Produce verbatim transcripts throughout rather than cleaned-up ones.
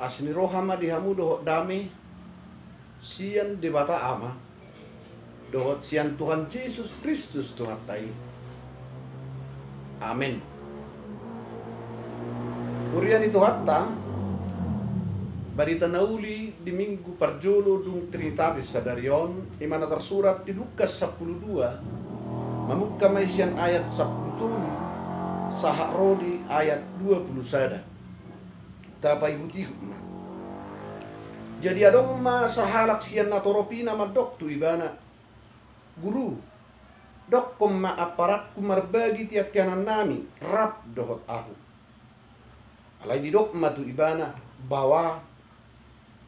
Asi ni roha ma di hamu dohot dame sian Debata Ama dohot sian Tuhan Jesus Kristus Tuhanta i. Amen. Huria ni Tuhanta, barita na uli di minggu parjolo dung Trinitatis sadari on, i ma na tarsurat di Lukas sampulu dua, mamungka ma i sian ayat sampulu tolu sahat ro di ayat dua pulu sada. Tapaihutihut ma. Jadi adong ma sahalak sian natorop i na mandok tu Ibana, "Guru, dokkon ma amparanku marbagi tiantianannami rap dohot ahu." Alai didok ma tu Ibana, "Baoa,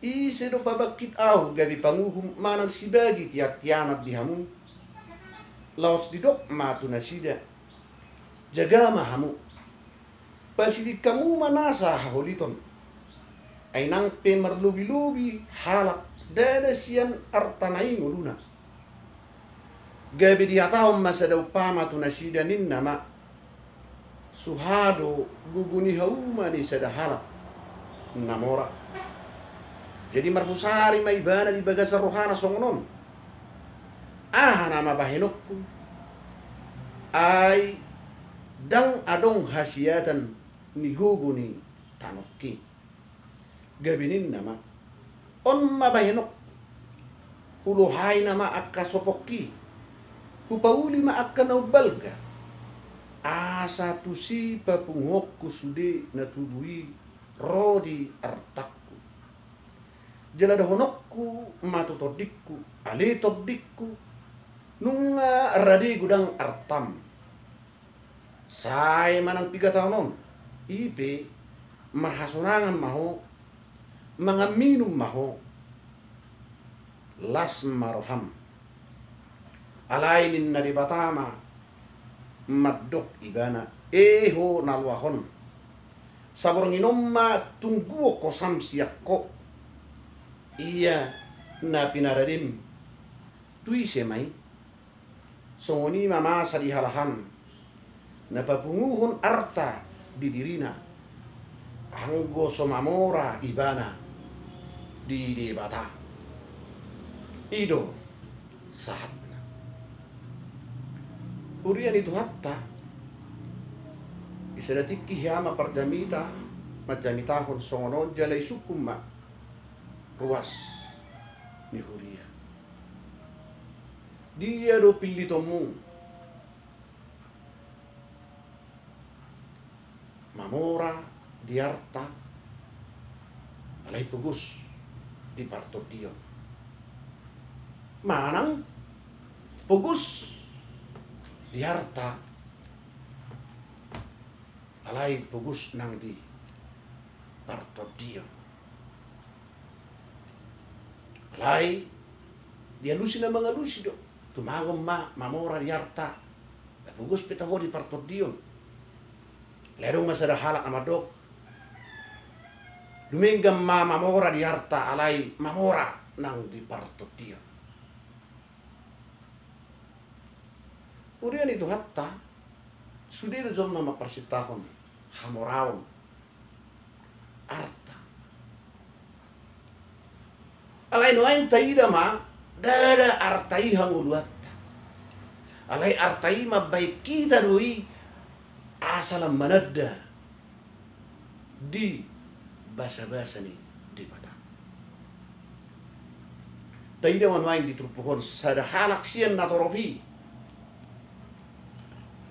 ise do pabangkit ahu gabe panguhum manang sibagi tiantianan di hamu?" Laos didok ma tu nasida, "Jaga ma hamu. Pasiding hamu ma nasa haholiton. Ai nang pe marlobilobi halak ndada sian artana i ngoluna." Gabe dihatahon ma sada umpama tu nasida, ninna ma, "Suha do gogo ni hauma ni sada halak na mora. Jadi marhusari ma ibana di bagasan rohana songon on, 'Aha nama bahenonku? Ai ndang adong hasiatan ni gogo ni tanongki.' Gabe ninna ma, 'On ma bahenonku, hulohai nama angka sopongki, hupauli ma angka na umbalga, asa tusi papunguhonku sude na tubu i ro di artangku. Jala dohononku ma tu tondingku, ale tondingku, nunga rade godang artam. Sae manang piga taon on, i pe marhasonangan ma ho, mangan minum ma ho, las ma roham.' Alai ninna Debata ma mandok ibana, 'E ho na loas on, saborngin on ma tungguon hosam sian ho, ia na pinaradem, tu ise ma i?' Songon i ma masa di halahan na papunguhon arta di dirina, anggo so mamora ibana di Debata. I do sahatna. Huria ni Tuhanta, di sada tingki hea ma parjamita manjamitahon songon on jala isungkun ma ruas ni huria. Dia do pillitonmu? Mamora di arta, alai pogos di partondion. Manang pogos di arta, alai pogos nang di partondion. Alai dialusi na mangalusi do, tumagon ma mamora di arta, pogos pe taho di partondion. Alai adong ma sada halak na mandok, dumenggan ma mamora di arta, alai mamora nang di partondion. Huria ni Tuhanta, sude do jolma mamparsiatahon hamoraon arta. Alai nuaeng taida ma, ndada arta i hangoluanta. Alai arta i mambahen hita do i asa lam mananda di basabasa ni Debata. Taida ma nuaeng di turpuk on sada halak sian natorop i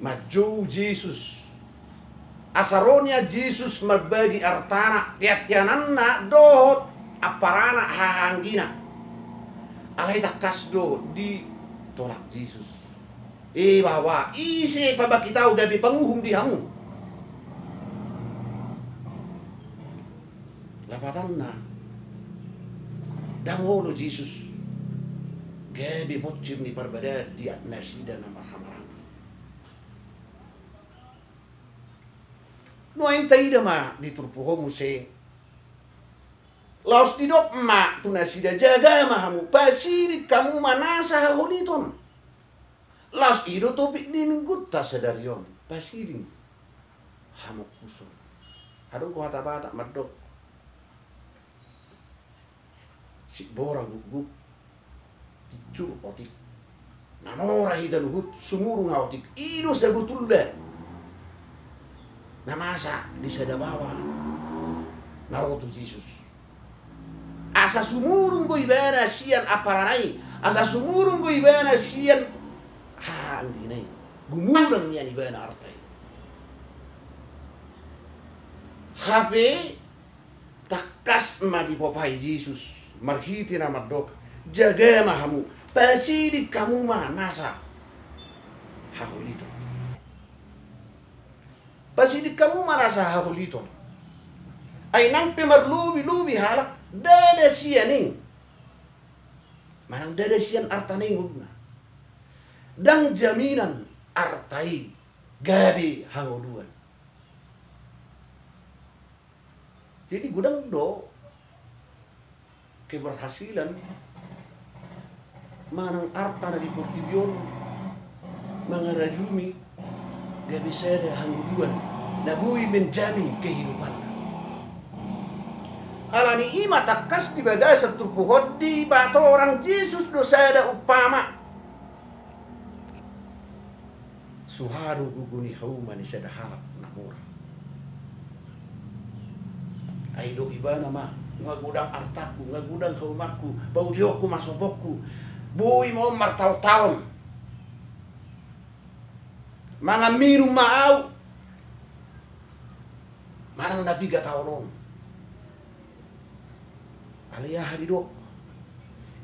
manjou Jesus. Asa ro nian Jesus marbagi artana, tiantiananna dohot amparana, hahaanggina. Alai tangkas do ditolak Jesus. E baoa, ise pabangkit ahu gabe panguhum di hamu? Lapatanna, ndang olo Jesus gabe bonsir ni parbadaan di nasida na marhahamaranggi. Nuaeng taida ma di turpuk on muse. Laos didok ma tu nasida, jaga ma hamu, pasiding hamu ma nasa haholiton. Laos i do topik ni minggunta sadari on, pasiding hamongkuson. Adong do hata Batak mandok, Simbora gukguk, tincur otik. Na mora hita luhut, sumurung haotik. I do sabotulna na masa di sada baoa na ro tu Jesus. Asa sumurung do ibana sian amparana i, asa sumurung do ibana sian haha anggina i. Gumurang nian ibana arta i. Hape tangkas ma dipapahi Jesus marhite na mandok, jaga ma hamu, pasiding hamu ma nasa haholito. Pasiding hamu ma nasa haholiton. Ai nang pe marlobi-lobi halak, ndada sian i. Manang ndada sian arta na i ngoluna. Ndang jaminan arta i gabe hangoluan. Jadi godang do keberhasilan manang arta na di portibi on mangarajumi gabe sada hangoluan na boi menjamin kehidupanna. Alani i ma tangkas di bagasan turpuk on dipatorang Jesus do sada umpama. Suha do gogo ni hauma ni sada halak na mora. Ai didok ibana ma, nga godang artangku, nga godang haumangku, paulihonku ma sopongku, boi ma on martaon-taon. Mangan minum ma au. Manang na piga taon on. Alai aha didok?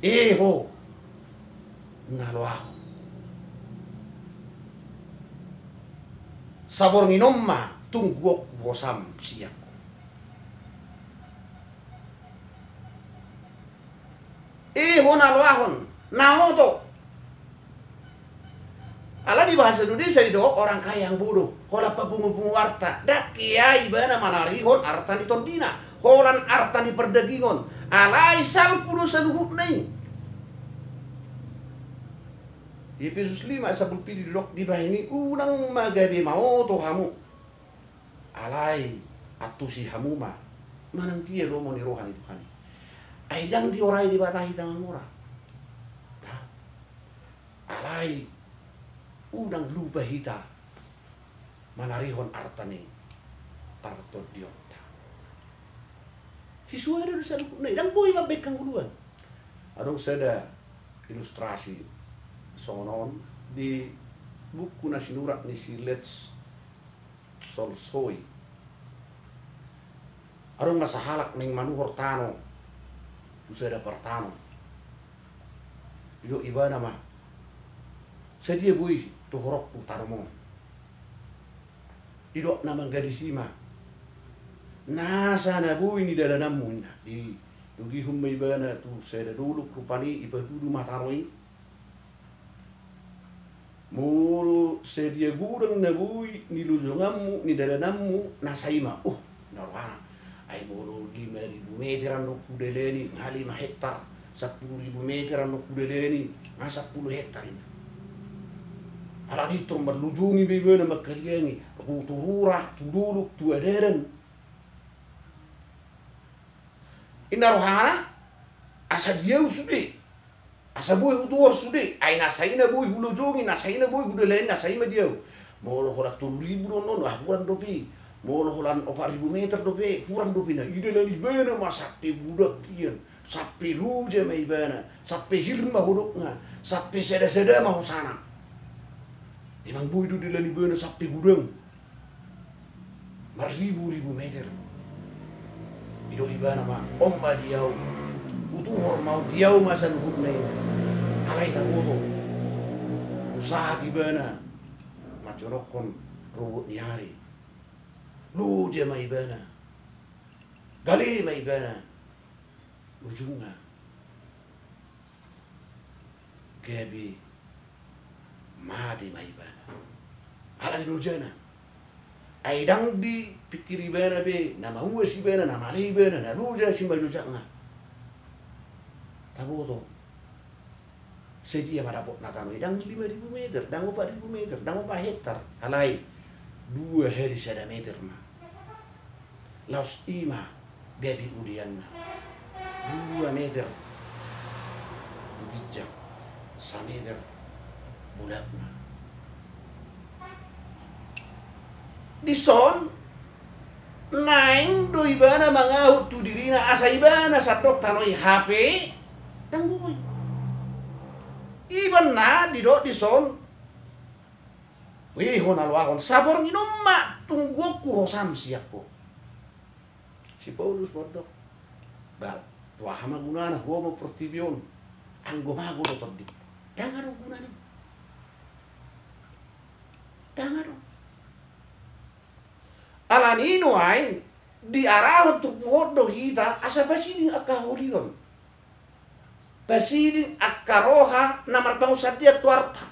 E ho, na loas ho. Saborngin on ma tung gok hosam sian ho. E ho na loas ho, na oto. Ala di bahasa Indonesia i do orang kaya yang bodoh, holan papungu-pungu arta. Ndang hea ibana manarihon arta ni tondina, holan arta ni pardagingon. Alai salpu do saluhutna i. Di Epesus lima ayat sampulu pitu didok, dibahen i unang ma gabe maoto hamu. Alai antusi hamu ma manang dia lomo ni roha ni Tuhan i. Ai ndang diorai Debata hita mamora. Ndang. Alai unang lupa hita manarihon arta ni partondionta. Sisuada do saluhutna i, ndang boi mambahen hangoluan. Adong sada ilustrasi songon on di buku na sinurat ni si Lech Tolstoi. Adong ma sahalak naeng manuhor tano tu sada partanom. Didok ibana ma, sadia boi tohoronku tanom on? Didok na manggadis i ma, nasa na boi ni dalananmu, ninna. Didogihon ma ibana tu sada dolok, rupani dipatudu ma tano i. Molo sadia godang na boi ni lojonganmu, ni dalananmu, nasa i ma. Uh, na rohana. Ai molo lima ribu meter annon hudalani, nga lima hektar, sampulu ribu meter annon hudalani, nga sampulu hektar, ninna. Alani i tor marlojongi ma ibana mangkaliangi, ro tu rura, tu dolok, tu adaran. Ninna rohana, asa di au sude. Asa boi hutuhor sude, ai nasa i na boi hulojongi, nasa i na boi hudalani, nasa i ma di au. Molo holan tolu ribu do annon, ah, hurang dope. Molo holan opat ribu meter dope, hurang dope, ninna. Didalani ibana ma sampe godang hian, sampe loja ma ibana, sampe hir ma hodokna, sampe sada-sada ma hosana. Memang boi do didalani ibana sampe godang. Marribu-ribu meter. Didok ibana ma, on ma di au. Hutuhor ma on, di au ma saluhutna i. Alai taboto, sahat ibana manjonokhon robot ni ari. Loja ma ibana. Gale ma ibana. Ujungna gabe mate ma ibana ala ni lojana. Ai ndang dipikiri ibana be na mauas ibana, na male ibana, na loja simanjujungna. Taboto, sadia ma dapotna tano i? Ndang lima ribu meter, ndang opat ribu meter, ndang opat hektar. Alai dua hali sada meter ma. Laos i ma gabe udeanna. Dua meter ginjang, sameter bulakna. Dison naeng do ibana mangahut tu dirina asa ibana sandok tano i, hape ndang boi. Ibana didok dison, "Weh ho na loakon, saborngin on ma tungguonku hosam sian ho." Si Paulus mandok, "Bah, tu aha ma gunana ho ma portibi on, anggo mago do tondingku?" Ndang adong gunana i. Ndang adong. Alani i nuaeng diarahon turpuk on do hita asa pasiding angka holiton. Pasiding angka roha na marpangunsandean tu arta.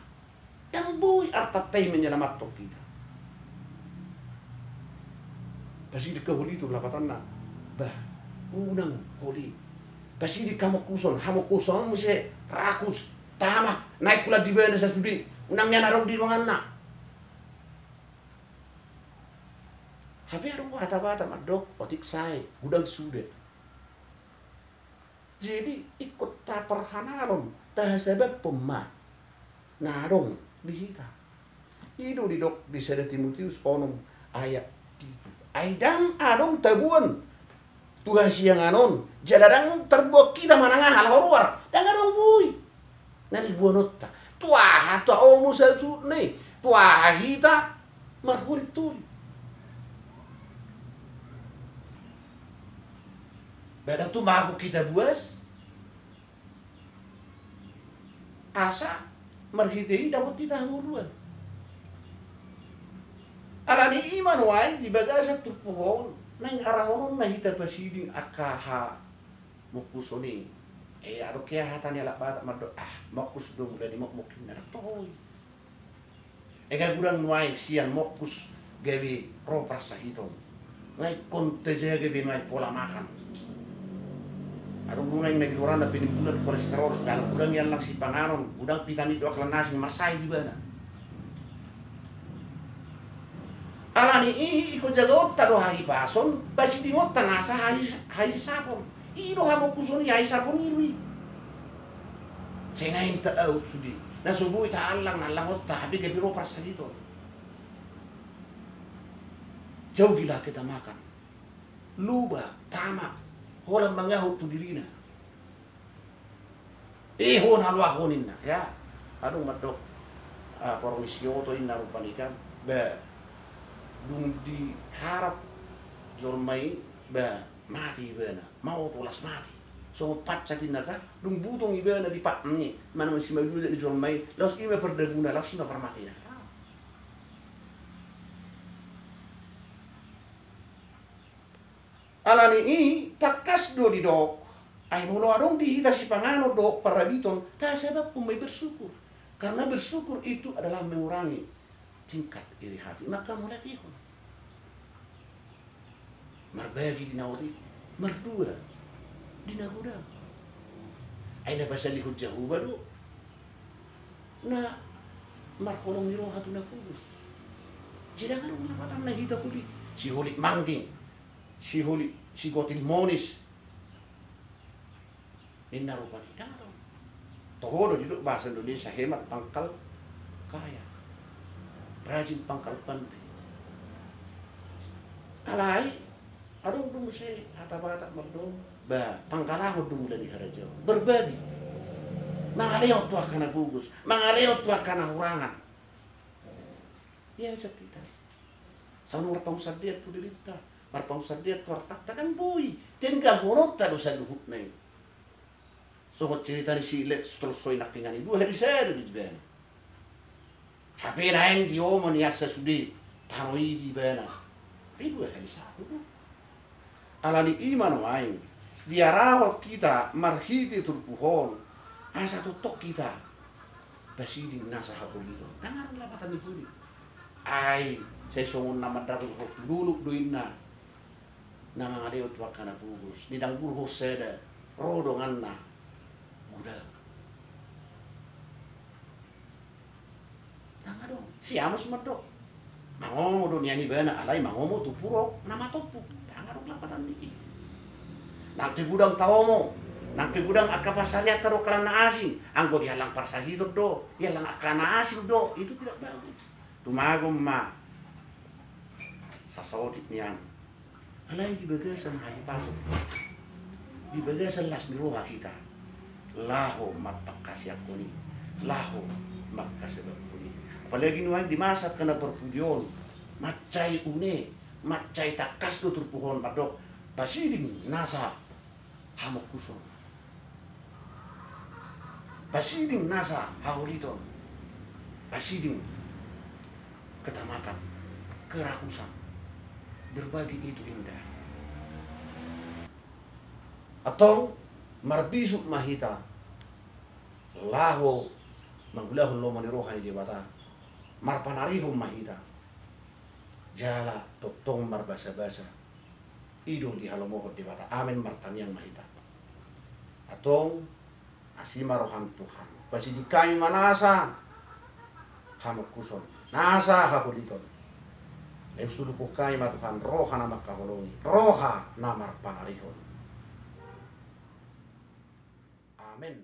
Ndang boi artanta i menyelamatkan kita. Pasiding angka holiton lapatanna. Bah, unang holit. Pasiding angka hamokuson, hamokuson muse rakus, tamak, naeng hulan di bana sasude, unang nian adong di donganna. Hape adong hata Batak mandok, otik sae, godang suda. Jadi, ingkon taparhalalhon, tahasabaphon ma na adong di hita. I do didok di sada Timoteus onom ayat pitu. Ai ndang adong taboan tu hasiangan on, jala ndang tarboan hita manang aha laho ruar. Ndang adong boi na niboanonta. Tu aha taomo sasuhutna i? Tu aha hita marholiholit? Ba ndang tumagon hita buas asa marhite i dapot hita hangoluan. Alani i ma nuaeng di bagasan turpuk on naeng arahononna hita pasiding angka hamokuson i. Eh, adong hea hata ni halak Batak mandok, "Ah, mokus do mula ni mokmok," ninna. Ndang toho i. Ega godang nuaeng sian mokus gabe ro parsahiton. Nga ingkon tajaga be nuaeng pola makan. Adong nuaeng na ginoaranna penimbunan kolesterol, jala godang i allang sipanganon, godang vitamin dohot allang na asing, marsahit ibana. Alani i ingkon jagaonta do hahipason, pasidingonta nasa hahi-, hahisapon. I do hamokuson i, hahisapon i do i. Sai naeng taahut sude. Na so boi taallang, na allangonta, hape gabe ro parsahiton. Jauhilah kita makan. Loba, tamak, holan mangahut tu dirina. Eh, ho na loak ho ninna, ya. Adong mandok, ah, porong ni sioto inna rupani kan. Ba, dung diharap jolma i, ba, mate ibana, maoto, las mate. Songon pansat inna kan, dung butong ibana di patni, manang simalua ni jolma i, laos i ma pardaguna, laos i ma parmatena. Alani i tangkas do didok, ai molo adong di hita sipanganon dohot parhabiton, tahasabaphon ma i bersyukur. Karena bersyukur itu adalah mengurangi tingkat iri hati. Maka mauliatehon. Marbagi di na otik, mardua di na godang. Ai na pasalihon Jahowa do na marholong ni roha tu na pogos. Jadi ndang adong lapatanna hita holi, siholit mangging, siholit, sigotil monis. Ninna rupani, ndang adong. Toho do didok bahasa Indonesia, hemat pangkal kaya, rajin pangkal pandai. Alai adong do muse hata Batak mandok, ba, pangkalangon do mula ni harajaon. Berbagi. Mangalehon tu angka na pogos, mangalehon tu angka na hurangan. Ia, ajak hita. Songon marpangunsandean tu dirinta, marpangunsandean tu artanta, ndang boi. Tenggalhononta do saluhutna i. Songon cerita ni si Lev Tolstoy nangkiningan i, dua hali sada do ibana. Hape naeng diomo ni asa sude tano i di ibana. Hape dua hali sada do. Alani i ma nuaeng diarahon hita marhite turpuk on, asa tongtong hita pasiding nasa haholiton. Ndang adong lapatan ni holi. Ai sai songon na mandapothon tu dolok do inna, na mangalehon tu angka na pogos, nidanggurhon sada, ro donganna, godang. Ndang adong. Si Amos mandok, mangomo do nian ibana, alai mangomo tu purok na matompuk. Ndang adong lapatan ni i. Nang pe godang taomo, Nang pe godang angka pansarianta do halak na asing, anggo dihallang parsahiton do, dihallang angka na asing do, itu tidak bagus. Tumagon ma sasaotik nian. Alai di bagasan hahipason, di bagasan las ni roha hita laho mampangkasiangkon i, laho mangkasebangkon i. Apalagi nuaeng di masa angka na parpudi on, mansai une, mansai tangkas do turpuk on mandok pasiding nasa hamongkuson, pasiding nasa haholiton, pasiding ketamatan, kerakusan. Berbagi itu indah. Antong marbisuk ma hita laho mangulahon lomo ni roha ni Debata, marpanarihon ma hita jala tongtong marbasabasa. I do dihalomohon Debata. Amen. Martangiang ma hita. Antong, asi ma roham Tuhan, pasiding hami ma nasa hamongkuson, nasa haholiton. Laos suluhon hami ma Tuhan roha na mangkaholongi, roha na marpanarihon. Amen.